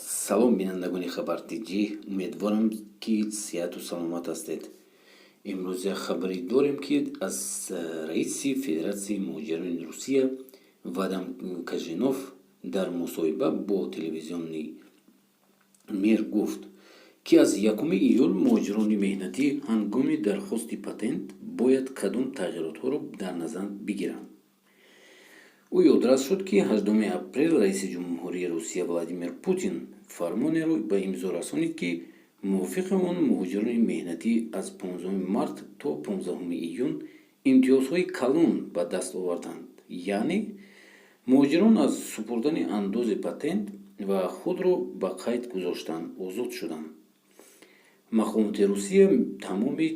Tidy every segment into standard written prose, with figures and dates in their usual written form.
Салом, бинандагони Хабар Тҷ. Умедворам, ки сиҳату саломат ҳастед. Имрӯз як хабаре дорем, ки аз раиси Федератсияи муҳоҷирони Русия Вадим Кожинов дар мусоҳиба бо телевизиони Мир гуфт, ки аз 1 июл муҳоҷирони меҳнатӣ ҳангоми дархости патент бояд кадом тағйиротҳоро дар назар бигиранд. Ӯ ёдрас шуд, ки 8 апрел раиси ҷумҳурии Русия Владимир Путин фармонеро ба имзо расонид, ки мувофиқи он муҳоҷирони меҳнатӣ аз 15 март то 15 июн имтиёзҳои калон ба даст оварданд, яъне муҳоҷирон аз супурдани андози патент ва худро ба қайд гузоштан озод шуданд. Мақомоти Русия тамоми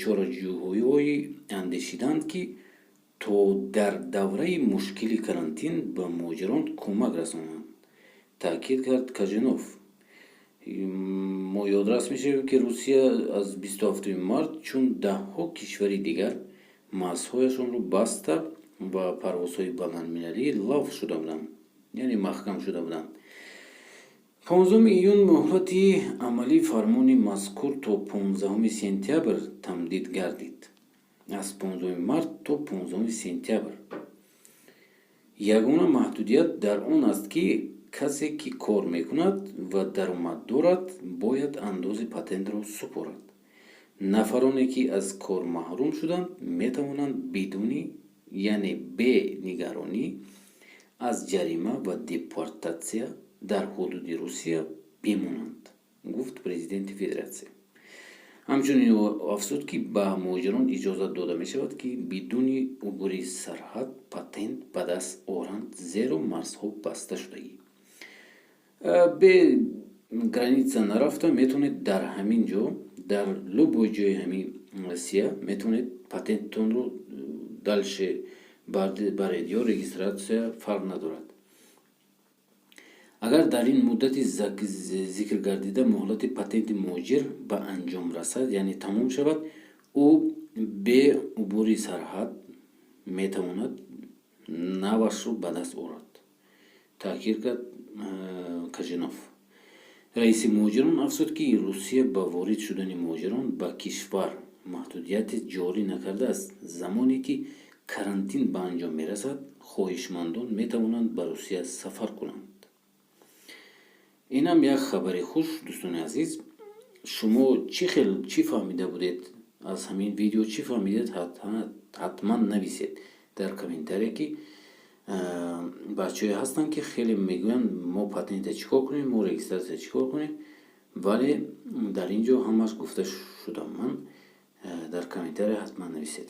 чораҷӯиҳое андешиданд, ки то дар давраи мушкили карантин ба муҳоҷирон кӯмак расонанд, таъкид кард Кожинов. Мо ёдрас мешавем, ки Русия аз 27 март, чун даҳҳо кишвари дигар, марзҳояшонро баста ва парвозҳои байналмилалӣ лағв шуда буданд, яъне маҳкам шуда буданд. 15 июн муҳлати амалии фармони мазкур то 15 сентябр тамдид гардид, аз 15 март то 15 сентябр. Ягона маҳдудият дар он аст, ки касе, ки кор мекунад ва даромад дорад, бояд андози патентро супорад. Нафароне, ки аз кор маҳрум шуданд, метавонанд бидуни, яъне бе нигаронӣ аз ҷарима ва депортатсия дар ҳудуди Русия бимонанд, гуфт президенти федератсия. Ҳамчунин ӯ афзуд, ки ба муҳоҷирон иҷозат дода мешавад, ки бидуни убури сарҳад патент ба даст оранд, зеро марзҳо баста шудагӣ. Бе граница нарафта метавонед дар ҳамин ҷо, дар любой ҷои ҳамин Россия метавонед патенттонро дальше баред ё регистрация, фарқ надорад. Агар дар ин муддати зикр гардида муҳлати патенти муҳоҷир ба анҷом расад, яъне тамом шавад, ӯ бе убури сарҳад метавонад навашро ба даст орад, таъкид кард Кожинов. Раиси муҳоҷирон афзуд, ки Русия ба ворид шудани муҳоҷирон ба кишвар маҳдудияте ҷорӣ накардааст. Замоне ки карантин ба анҷом мерасад, хоҳишмандон метавонанд ба Русия сафар кунанд. Инам як хабари хуш. Дӯстони азиз, шумо чӣ хел, чӣ фаҳмида будед аз ҳамин видео, чӣ фаҳмидед, ҳатман нависед дар комментария, ки бачаҳое ҳастанд, ки хеле мегӯянд: «Мо патента чӣ кор кунем, мо регистрация чӣ кор кунем?» Вале дар ин ҷо ҳамаш гуфта шудам ман. Дар комментария ҳатман нависед.